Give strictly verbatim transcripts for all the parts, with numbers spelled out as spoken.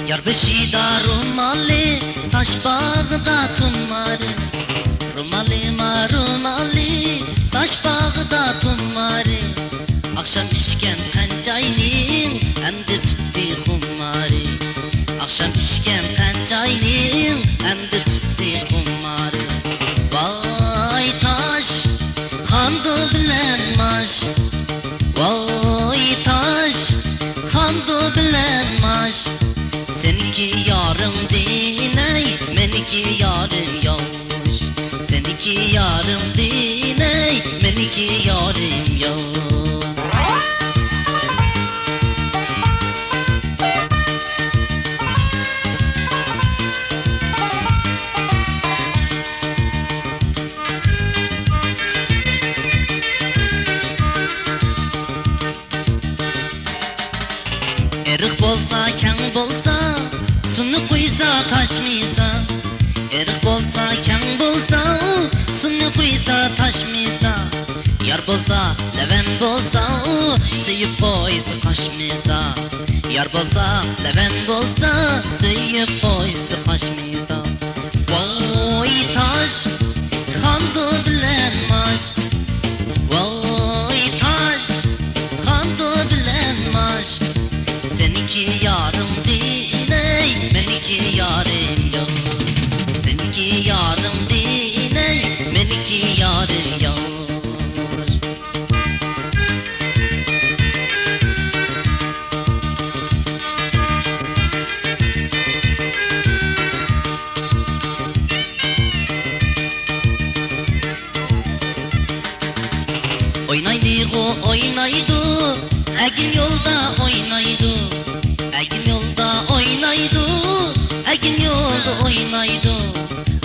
يار بېشىدا رومالى، ساچ باغىدا تۇمارى. رومالى ما رومالى، ساچ باغىدا تۇمارى. ئاخشام ئىچكەن قەنت چاينىڭ، ئەمدى تۇتتى خۇمارى. ئاخشام ئىچكەن قەنت چاينىڭ، ئەمدى تۇتتى خۇمارى. ۋاي تاش، خاندۇ بىلەن ماش. ۋاي تاش، خاندۇ بىلەن ماش. سېنىڭكى يارىڭ دېيىنەي، مېنىڭكى يارىم ياۋۇش. سېنىڭكى يارىڭ دېيىنەي، مېنىڭكى يارىم ياۋۇش. ئېرىق بولسا، كەڭ بولسا، سۇنى قۇيسا تاشمىسا. ئېرىق بولسا، كەڭ بولسا، سۇنى قۇيسا تاشمىسا. يار بولسا، لەۋەن بولسا، سۆيۈپ قويسا قاچمىسا. يار بولسا، لەۋەن بولسا، سۆيۈپ قويسا قاچمىسا. ۋاي تاش، خاندۇ بىلەن ماش. ۋاي تاش، خاندۇ بىلەن ماش. سېنىڭكى يارىڭ دېيىنەي، مېنىڭكى يارىم ياۋۇش. سېنىڭكى يارىڭ دېيىنەي، مېنىڭكى يارىم ياۋۇش. ئوينايدىغۇ ئوينايدۇ، ئەگىم يولدا ئوينايدۇ. ئەگىم يولدا ئوينايدۇ، ئەگىم يولدا ئوينايدۇ.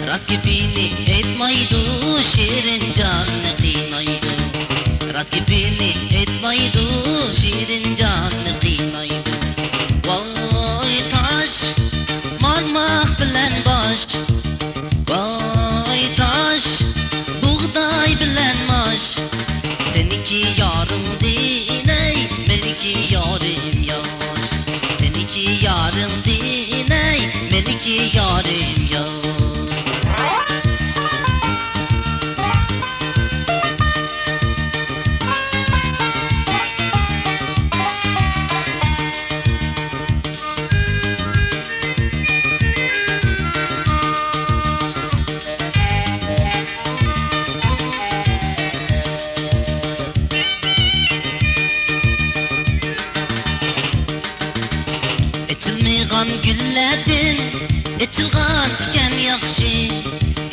راست گېپىنى ئېيتمايدۇ، شېرىن جاننى قىينايدۇ. راست گېپىنى ئېيتمايدۇ، شېرىن جاننى قىينايدۇ. ۋاي تاش، مارماق بىلەن باش. ۋاي تاش، بۇغداي بىلەن ماش. سېنىڭكى يارىڭ دېيىنەي، مېنىڭكى يارىم ياش. سېنىڭكى يارىڭ دېيىنەي، مېنىڭكى يارىم ياش. ئېچىلمىغان گۈللەردىن ئېچىلغان تىكەن ياخشى.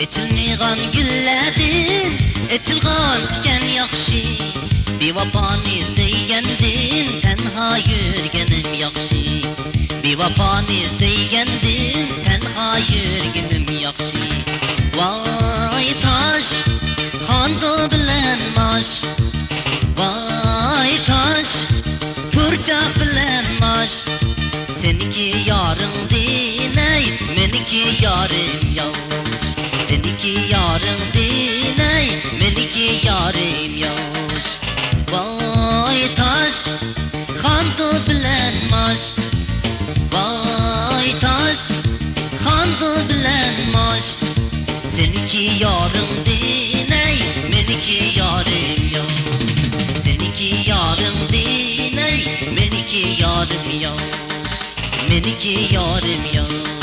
ئېچىلمىغان گۈللەردىن ئېچىلغان تىكەن ياخشى. بىۋاپانى سۆيگەندىن تەنھا يۈرگىنىم ياخشى. بىۋاپانى سۆيگەندىن تەنھا يۈرگىنىم ياخشى. ۋاي تاش، خاندۇ بىلەن ماش. ۋاي تاش، پۇرچاق بىلەن ماش. سېنىڭكى يارىڭ دېيىنەي، مېنىڭكى يارىم ياش. سېنىڭكى يارىڭ دېيىنەي، مېنىڭكى يارىم ياش. ۋاي تاش، خاندۇ بىلەن ماش. ۋاي تاش، خاندۇ بىلەن ماش. سېنىڭكى يارىڭ دېيىنەي، مېنىڭكى يارىم ياش. سېنىڭكى يارىڭ دېيىنەي، مېنىڭكى يارىم ياش. مېنىڭكى يارىم ياش.